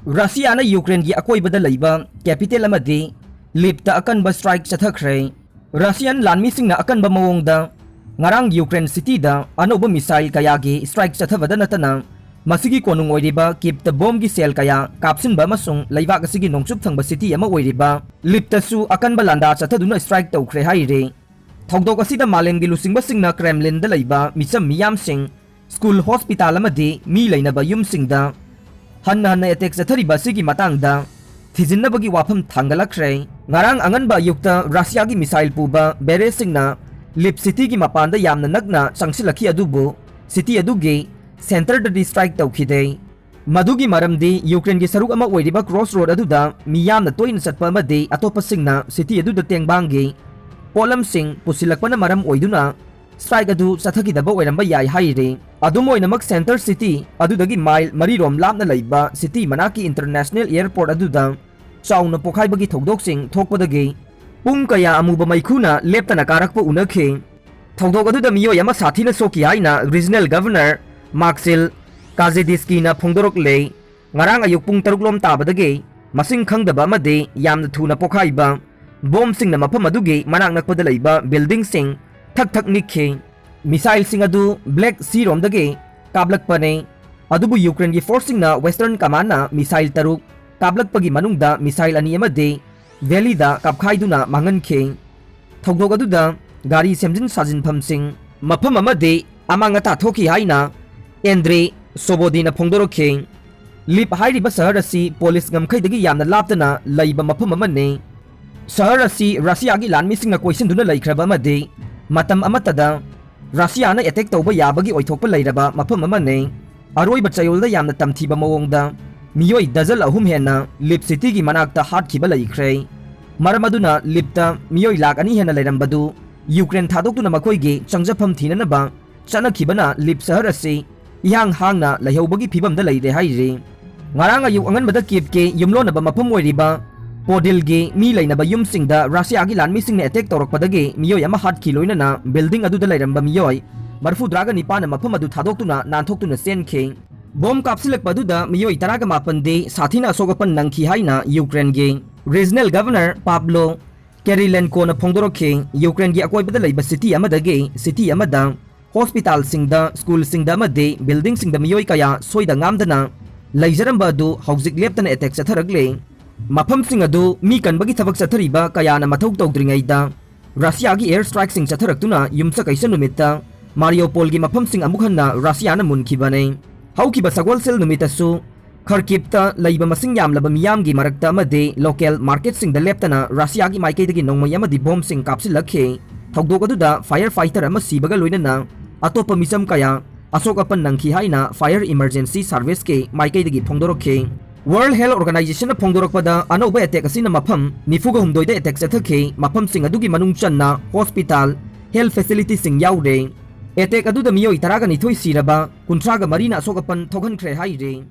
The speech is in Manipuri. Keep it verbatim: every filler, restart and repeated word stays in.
ꯔꯁꯤꯌꯥꯅ ꯌꯨꯀ꯭ꯔꯦꯟꯒꯤ ꯑꯀꯣꯏꯕꯗ ꯂꯩꯕ capital ꯑꯃꯗꯤ ꯂꯤꯞꯇ ꯑꯀꯟꯕ strike ꯆꯠꯊꯈ꯭ꯔꯦ꯫ ꯔꯁꯤꯌꯥꯟ ꯂꯥꯟꯃꯤꯁꯤꯡꯅ ꯑꯀꯟꯕ ꯃꯑꯣꯡꯗ ꯉꯔꯥꯡ ꯌꯨꯀ꯭ꯔꯦꯟ cityꯗ ꯑꯅꯧꯕ missile ꯀꯌꯥꯒꯤ strike ꯆꯠꯊꯕꯗ ꯅꯠꯇꯅ, ꯃꯁꯤꯒꯤ ꯀꯣꯅꯨꯡ ꯑꯣꯏꯔꯤꯕ ꯀꯤꯞꯇ bombꯒꯤ shell ꯀꯌꯥ ꯀꯥꯞꯁꯤꯟꯕ ꯑꯃꯁꯨꯡ ꯂꯩꯕꯥꯛ ꯑꯁꯤꯒꯤ ꯅꯣꯡꯆꯨꯞ ꯊꯪꯕ city ꯑꯃ ꯑꯣꯏꯔꯤꯕ ꯂꯤꯞꯇꯁꯨ ꯑꯀꯟꯕ ꯂꯥꯟꯗꯥ ꯆꯠꯊꯗꯨꯅ strike ꯇꯧꯈ꯭ꯔꯦ ꯍꯥꯏꯔꯤ꯫ ꯊꯧꯗꯣꯛ ꯑꯁꯤꯗ ꯃꯥꯂꯦꯝꯒꯤ ꯂꯨꯆꯤꯡꯕꯁꯤꯡꯅ Kremlinꯗ ꯂꯩꯕ ꯃꯤꯆꯝ ꯃꯤꯌꯥꯝꯁꯤꯡ, school, hospital ꯑꯃꯗꯤ ꯃꯤ ꯂꯩꯅꯕ ꯌꯨꯝꯁꯤꯡꯗ ꯍꯟꯅ ꯍꯟꯅ attack ꯆꯠꯊꯔꯤꯕ ꯑꯁꯤꯒꯤ ꯃꯇꯥꯡꯗ ꯊꯤꯖꯤꯟꯅꯕꯒꯤ ꯋꯥꯐꯝ ꯊꯥꯡꯒꯠꯂꯛꯈ꯭ꯔꯦ꯫ ꯉꯔꯥꯡ ꯑꯉꯟꯕ ꯑꯌꯨꯛꯇ ꯔꯁꯤꯌꯥꯒꯤ missile ꯄꯨꯕ ꯕꯦꯔꯦꯁꯤꯡꯅ ꯂꯤꯞ cityꯒꯤ ꯃꯄꯥꯟꯗ ꯌꯥꯝꯅ ꯅꯛꯅ ꯆꯪꯁꯤꯜꯂꯛꯈꯤ, ꯑꯗꯨꯕꯨ city ꯑꯗꯨꯒꯤ centreꯗꯗꯤ strike ꯇꯧꯈꯤꯗꯦ꯫ ꯃꯗꯨꯒꯤ ꯃꯔꯝꯗꯤ ꯌꯨꯀ꯭ꯔꯦꯟꯒꯤ ꯁꯔꯨꯛ ꯑꯃ ꯑꯣꯏꯔꯤꯕ crossroad ꯑꯗꯨꯗ ꯃꯤꯌꯥꯝꯅ ꯇꯣꯏꯅ ꯆꯠꯄ ꯑꯃꯗꯤ ꯑꯇꯣꯞꯄꯁꯤꯡꯅ city ꯑꯗꯨꯗ ꯇꯦꯡꯕꯥꯡꯒꯤ ꯄꯣꯠꯂꯝꯁꯤꯡ ꯄꯨꯁꯤꯜꯂꯛꯄꯅ ꯃꯔꯝ ꯑꯣꯏꯗꯨꯅ strike ꯑꯗꯨ ꯆꯠꯊꯈꯤꯗꯕ ꯑꯣꯏꯔꯝꯕ ꯌꯥꯏ ꯍꯥꯏꯔꯤ꯫ ꯑꯗꯨꯝ ꯑꯣꯏꯅꯃꯛ, centre city ꯑꯗꯨꯗꯒꯤ mile ꯃꯔꯤ ꯔꯣꯝ ꯂꯥꯞꯅ ꯂꯩꯕ city ꯃꯅꯥꯛꯀꯤ international airport ꯑꯗꯨꯗ ꯆꯥꯎꯅ ꯄꯣꯈꯥꯏꯕꯒꯤ ꯊꯧꯗꯣꯛꯁꯤꯡ ꯊꯣꯛꯄꯗꯒꯤ ꯄꯨꯡ ꯀꯌꯥ ꯑꯃꯨꯕ ꯃꯩꯈꯨꯅ ꯂꯦꯞꯇꯅ ꯀꯥꯔꯛꯄ ꯎꯅꯈꯤ꯫ ꯊꯧꯗꯣꯛ ꯑꯗꯨꯗ ꯃꯤꯑꯣꯏ ꯑꯃ ꯁꯥꯊꯤꯅ ꯁꯣꯛꯈꯤ ꯍꯥꯏꯅ regional governor Maxim Kazhedeskiꯅ ꯐꯣꯡꯗꯣꯔꯛꯂꯦ꯫ ꯉꯔꯥꯡ ꯑꯌꯨꯛ ꯄꯨꯡ ꯇꯔꯨꯛ ꯂꯣꯝ ꯇꯥꯕꯗꯒꯤ ꯃꯁꯤꯡ ꯈꯪꯗꯕ ꯑꯃꯗꯤ ꯌꯥꯝꯅ ꯊꯨꯅ ꯄꯣꯈꯥꯏꯕ ꯕꯣꯝꯁꯤꯡꯅ ꯃꯐꯝ ꯑꯗꯨꯒꯤ ꯃꯅꯥꯛ ꯅꯛꯄꯗ ꯂꯩꯕ buildingꯁꯤꯡ ꯊꯛ ꯊꯛ ꯅꯤꯛꯈꯤ꯫ Missileꯁꯤꯡ ꯑꯗꯨ Black Sea ꯔꯣꯝꯗꯒꯤ ꯀꯥꯞꯂꯛꯄꯅꯤ꯫ ꯑꯗꯨꯕꯨ ꯌꯨꯀ꯭ꯔꯦꯟꯒꯤ forceꯁꯤꯡꯅ Western Commandꯅ missile ꯇꯔꯨꯛ ꯀꯥꯞꯂꯛꯄꯒꯤ ꯃꯅꯨꯡꯗ missile ꯑꯅꯤ ꯑꯃꯗꯤ valleyꯗ ꯀꯥꯞꯈꯥꯏꯗꯨꯅ ꯃꯥꯡꯍꯟꯈꯤ꯫ ꯊꯧꯗꯣꯛ ꯑꯗꯨꯗ ꯒꯥꯔꯤ ꯁꯦꯝꯖꯤꯟ ꯁꯥꯖꯤꯟꯐꯝꯁꯤꯡ, ꯃꯐꯝ ꯑꯃꯗꯤ ꯑꯃꯥꯡ ꯑꯇꯥ ꯊꯣꯛꯈꯤ ꯍꯥꯏꯅ ꯑꯦꯟꯗ꯭ꯔꯦ ꯁꯣꯕꯣꯗꯤꯅ ꯐꯣꯡꯗꯣꯔꯛꯈꯤ꯫ ꯂꯤꯞ ꯍꯥꯏꯔꯤꯕ ꯁꯍꯔ ꯑꯁꯤ police ꯉꯝꯈꯩꯗꯒꯤ ꯌꯥꯝꯅ ꯂꯥꯞꯇꯅ ꯂꯩꯕ ꯃꯐꯝ ꯑꯃꯅꯤ꯫ ꯁꯍꯔ ꯑꯁꯤ ꯔꯁꯤꯌꯥꯒꯤ ꯂꯥꯟꯃꯤꯁꯤꯡꯅ ꯀꯣꯏꯁꯤꯟꯗꯨꯅ ꯂꯩꯈ꯭ꯔꯕ ꯑꯃꯗꯤ ꯃꯇꯝ ꯑꯃꯠꯇꯗ ꯔꯁꯤꯌꯥꯅ attack ꯇꯧꯕ ꯌꯥꯕꯒꯤ ꯑꯣꯏꯊꯣꯛꯄ ꯂꯩꯔꯕ ꯃꯐꯝ ꯑꯃꯅꯤ꯫ ꯑꯔꯣꯏꯕ ꯆꯌꯣꯜꯗ ꯌꯥꯝꯅ ꯇꯝꯊꯤꯕ ꯃꯑꯣꯡꯗ ꯃꯤꯑꯣꯏ dozen ꯑꯍꯨꯝ ꯍꯦꯟꯅ ꯂꯤꯞ cityꯒꯤ ꯃꯅꯥꯛꯇ ꯍꯥꯠꯈꯤꯕ ꯂꯩꯈ꯭ꯔꯦ꯫ ꯃꯔꯝ ꯑꯗꯨꯅ ꯂꯤꯞꯇ ꯃꯤꯑꯣꯏ ꯂꯥꯈ ꯑꯅꯤ ꯍꯦꯟꯅ ꯂꯩꯔꯝꯕꯗꯨ ꯌꯨꯀ꯭ꯔꯦꯟ ꯊꯥꯗꯣꯛꯇꯨꯅ ꯃꯈꯣꯏꯒꯤ ꯆꯪꯖꯐꯝ ꯊꯤꯅꯅꯕ ꯆꯠꯅꯈꯤꯕꯅ ꯂꯤꯞ ꯁꯍꯔ ꯑꯁꯤ ꯏꯍꯥꯡ ꯍꯥꯡꯅ ꯂꯩꯍꯧꯕꯒꯤ ꯐꯤꯕꯝꯗ ꯂꯩꯔꯦ ꯍꯥꯏꯔꯤ꯫ ꯉꯔꯥꯡ ꯑꯌꯨꯛ ꯑꯉꯟꯕꯗ ꯀꯤꯞꯀꯤ ꯌꯨꯝꯂꯣꯟꯅꯕ ꯃꯐꯝ ꯑꯣꯏꯔꯤꯕ ꯄꯣꯗꯤꯜꯒꯤ ꯃꯤ ꯂꯩꯅꯕ ꯌꯨꯝꯁꯤꯡꯗ ꯔꯁꯤꯌꯥꯒꯤ ꯂꯥꯟꯃꯤꯁꯤꯡꯅ attack ꯇꯧꯔꯛꯄꯗꯒꯤ ꯃꯤꯑꯣꯏ ꯑꯃ ꯍꯥꯠꯈꯤ, ꯂꯣꯏꯅꯅ building ꯑꯗꯨꯗ ꯂꯩꯔꯝꯕ ꯃꯤꯑꯣꯏ ꯃꯔꯤꯐꯨꯇꯔꯥꯒ ꯅꯤꯄꯥꯟꯅ ꯃꯐꯝ ꯑꯗꯨ ꯊꯥꯗꯣꯛꯇꯨꯅ ꯅꯥꯟꯊꯣꯛꯇꯨꯅ ꯆꯦꯟꯈꯤ꯫ ꯕꯣꯝ ꯀꯥꯞꯁꯤꯜꯂꯛꯄ ꯑꯗꯨꯗ ꯃꯤꯑꯣꯏ ꯇꯔꯥꯒ ꯃꯥꯄꯟꯗꯤ ꯁꯥꯊꯤꯅ ꯑꯁꯣꯛ ꯑꯄꯟ ꯅꯪꯈꯤ ꯍꯥꯏꯅ ꯌꯨꯀ꯭ꯔꯦꯟꯒꯤ ꯔꯤꯖꯅꯦꯜ ꯒꯚꯔꯅꯔ ꯄꯥꯕ꯭ꯂꯣ ꯀꯦꯔꯤꯂꯦꯟꯀꯣꯅ ꯐꯣꯡꯗꯣꯔꯛꯈꯤ꯫ ꯌꯨꯀ꯭ꯔꯦꯟꯒꯤ ꯑꯀꯣꯏꯕꯗ ꯂꯩꯕ ꯁꯤꯇꯤ ꯑꯃꯗꯒꯤ ꯁꯤꯇꯤ ꯑꯃꯗ, ꯍꯣꯁꯄꯤꯇꯥꯜꯁꯤꯡꯗ, ꯁ꯭ꯀꯨꯜꯁꯤꯡꯗ ꯑꯃꯗꯤ ꯕꯤꯜꯗꯤꯡꯁꯤꯡꯗ ꯃꯤꯑꯣꯏ ꯀꯌꯥ ꯁꯣꯏꯗ ꯉꯥꯝꯗꯅ ꯂꯩꯖꯔꯝꯕ ꯑꯗꯨ ꯍꯧꯖꯤꯛ ꯂꯦꯞꯇꯅ ꯑꯦꯇꯦꯛ ꯆꯠꯊꯔꯛꯂꯦ꯫ ꯃꯐꯝꯁꯤꯡ ꯑꯗꯨ ꯃꯤ ꯀꯟꯕꯒꯤ ꯊꯕꯛ ꯆꯠꯊꯔꯤꯕ ꯀꯌꯥꯅ ꯃꯊꯧ ꯇꯧꯗ꯭ꯔꯤꯉꯩꯗ ꯔꯁꯤꯌꯥꯒꯤ ꯑꯦꯌꯔ ꯁ꯭ꯇ꯭ꯔꯥꯏꯛꯁꯤꯡ ꯆꯠꯊꯔꯛꯇꯨꯅ ꯌꯨꯝꯁꯀꯩꯁ ꯅꯨꯃꯤꯠꯇ ꯃꯥꯔꯤꯌꯣꯄꯣꯜꯒꯤ ꯃꯐꯝꯁꯤꯡ ꯑꯃꯨꯛ ꯍꯟꯅ ꯔꯁꯤꯌꯥꯅ ꯃꯨꯟꯈꯤꯕꯅꯤ꯫ ꯍꯧꯈꯤꯕ ꯁꯒꯣꯜꯁꯦꯜ ꯅꯨꯃꯤꯠꯇꯁꯨ ꯈꯔꯀꯤꯞꯇ ꯂꯩꯕ ꯃꯁꯤꯡ ꯌꯥꯝꯂꯕ ꯃꯤꯌꯥꯝꯒꯤ ꯃꯔꯛꯇ ꯑꯃꯗꯤ ꯂꯣꯀꯦꯜ ꯃꯥꯔꯀꯦꯠꯁꯤꯡꯗ ꯂꯦꯞꯇꯅ ꯔꯁꯤꯌꯥꯒꯤ ꯃꯥꯏꯀꯩꯗꯒꯤ ꯅꯣꯡꯃꯩ ꯑꯃꯗꯤ ꯕꯣꯝꯁꯤꯡ ꯀꯥꯞꯁꯤꯜꯂꯛꯈꯤ꯫ ꯊꯧꯗꯣꯛ ꯑꯗꯨꯗ ꯐꯥꯌꯔ ꯐꯥꯏꯇꯔ ꯑꯃ ꯁꯤꯕꯒ ꯂꯣꯏꯅꯅ ꯑꯇꯣꯞꯄ ꯃꯤꯆꯝ ꯀꯌꯥ ꯑꯁꯣꯛ ꯑꯄꯟ ꯅꯪꯈꯤ ꯍꯥꯏꯅ ꯐꯥꯌꯔ ꯏꯃꯔꯖꯦꯟꯁꯤ ꯁꯥꯔꯚꯤꯁꯀꯤ ꯃꯥꯏꯀꯩꯗꯒꯤ ꯐꯣꯡꯗꯣꯔꯛꯈꯤ꯫ ꯋꯥꯔꯜꯗ ꯍꯦꯜꯊ ꯑꯣꯔꯒꯅꯥꯏꯖꯦꯁꯟꯅ ꯐꯣꯡꯗꯣꯔꯛꯄꯗ ꯑꯅꯧꯕ ꯑꯦꯇꯦꯛ ꯑꯁꯤꯅ ꯃꯐꯝ ꯅꯤꯐꯨꯒ ꯍꯨꯝꯗꯣꯏꯗ ꯑꯦꯇꯦꯛ ꯆꯠꯊꯈꯤ꯫ ꯃꯐꯝꯁꯤꯡ ꯑꯗꯨꯒꯤ ꯃꯅꯨꯡ ꯆꯟꯅ ꯍꯣꯁꯄꯤꯇꯥꯜ, ꯍꯦꯜꯊ ꯐꯦꯁꯤꯂꯤꯇꯤꯁꯤꯡ ꯌꯥꯎꯔꯦ꯫ ꯑꯦꯇꯦꯛ ꯑꯗꯨꯗ ꯃꯤꯑꯣꯏ ꯇꯔꯥꯒ ꯅꯤꯊꯣꯏ ꯁꯤꯔꯕ, ꯀꯨꯟꯊ꯭ꯔꯥꯒ ꯃꯔꯤꯅ ꯑꯁꯣꯛ ꯑꯄꯟ ꯊꯣꯛꯍꯟꯈ꯭ꯔꯦ ꯍꯥꯏꯔꯤ꯫